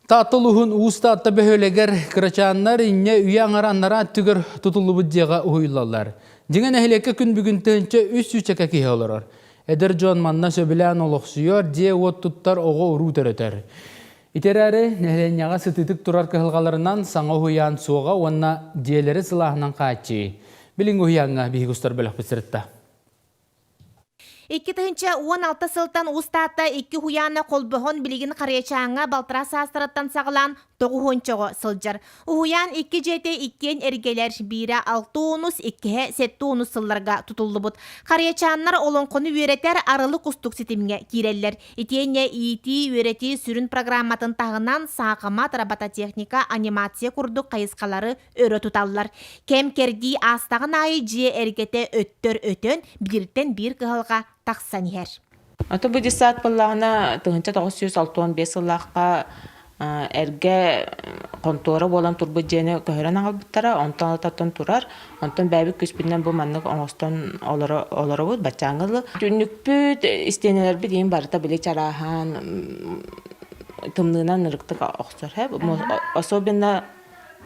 Таатта улууһун Уус Таатта бөһүөлэгэр кырачааннар инньэ үйэ аҥара аннараа өттүгэр тутуллубут дьиэҕэ уһуйуллаллар. Дьиҥэ нэһилиэккэ күн бүгүн 1300 сүүчэкэ киһи олорор. Эдэр дьон манна сөбүлээн олохсуйар, дьиэ-уот туттар, оҕо-уруу төрөтөр. Ити эрээри нэһилиэнньэҕэ сытыытык турар кыһалҕаларынан саҥа уһуйаан суоҕа уонна дьиэлэри сылааһынан хааччыйыы. Билиҥҥи уһуйааҥҥа биһиги устар бөлөхпүт сырытта. 2016 сылтан Уус Таатта икки уһуйаана холбоһон билигин Харыйачааҥҥа балтараа саастарыттан саҕалаан тоҕуһуончоҕо сылдьар. Уһуйаан икки дьиэтэ иккиэн эргэлэр, биирэ алта уонус, иккиһэ сэттэ уонус сылларга тутуллубут. Харыйачааннар олоҥхону үөрэтэр арылы кустук ситимҥэ киирэллэр. Итиэннэ иитии-үөрэтии сүрүн программатын таһынан саахымат, робототехника, анимация курдук хайысхалары өрө туталлар. Кэм-кэрдии аастаҕын аайы дьиэ эргэтэ өттөр өтөн, бииртэн биир кыһалҕа тахсан иһэр. Ото бу десант буоллаҕына 1965 сыллаахха эргэ хонтуора буолан турбут дьиэни көһөрөн аҕалбыттара, онтон алтаттан турар. Онтон бэйэбит күүспүтүнэн бу маннык оҥостон олоробут баччааҥҥа дылы. Түннүкпүт, истиэнэлэрбит иин барыта били чарааһаан тымныынан ырыктык охсор. Особенно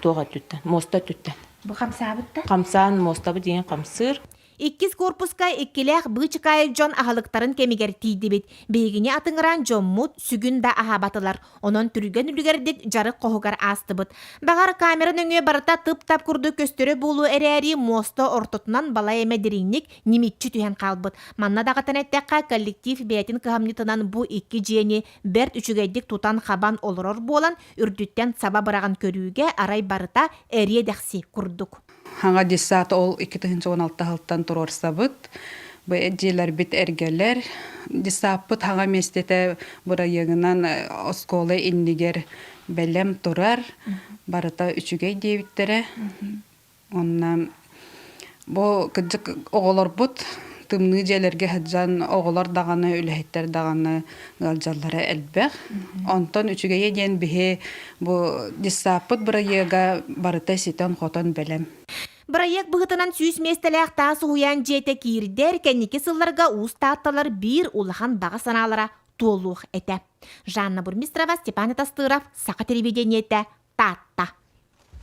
туох өттүттэн, муоста өттүттэн. Бу хамсаабыт да? Хамсаан, муостабыт диэн хамсыыр. Иккис корпуска иккилээх быычыкаайык дьон аһылыктарын кэмигэр тиийдибит. Биһигини атыҥыраан дьоммут сүгүн да аһаабатылар. Онон түргэн үлүгэрдик дьарык хоһугар аастыбыт. Баҕар, камера нөҥүө барыта тып-тап курдук көстөрө буолуо эрээри, муоста ортотунан балай эмэ дириҥник ньимиччи түһэн хаалбыт. Манна даҕатан эттэххэ, коллектив бэйэтин кыһамньытынан бу икки дьиэни бэрт үчүгэйдик тутан-хабан олорор буолан, үрдүттэн саба быраҕан көрүүгэ арай барыта эриэ-дэхси курдук. Хаҥа десант ол 2016 сылтан туруорсабыт. Бу дьиэлэрбит эргэлэр. Десаппыт хаҥа миэстэтэ бырайыагынан оскуола иннигэр бэлэм турар. Барыта үчүгэй диэбиттэрэ. Онно бу кырдьык оҕолорбут тымныы дьиэлэргэ сылдьан оҕолор даҕаны, үлэһиттэр даҕаны ыалдьаллара элбэх. Онтон үчүгэйэ диэн биһи бу десаппыт бырайыага барыта ситэн-хотон бэлэм. Бырайыак быһыытынан 100 миэстэлээх таас уһуйаан дьиэтэ киирдэр, кэнники сылларга Уус Таатталар биир улахан баҕа санаалара туолуох этэ. Жанна Бурмистрова, Степан Атастыров, Саха телевидениетэ, Таатта.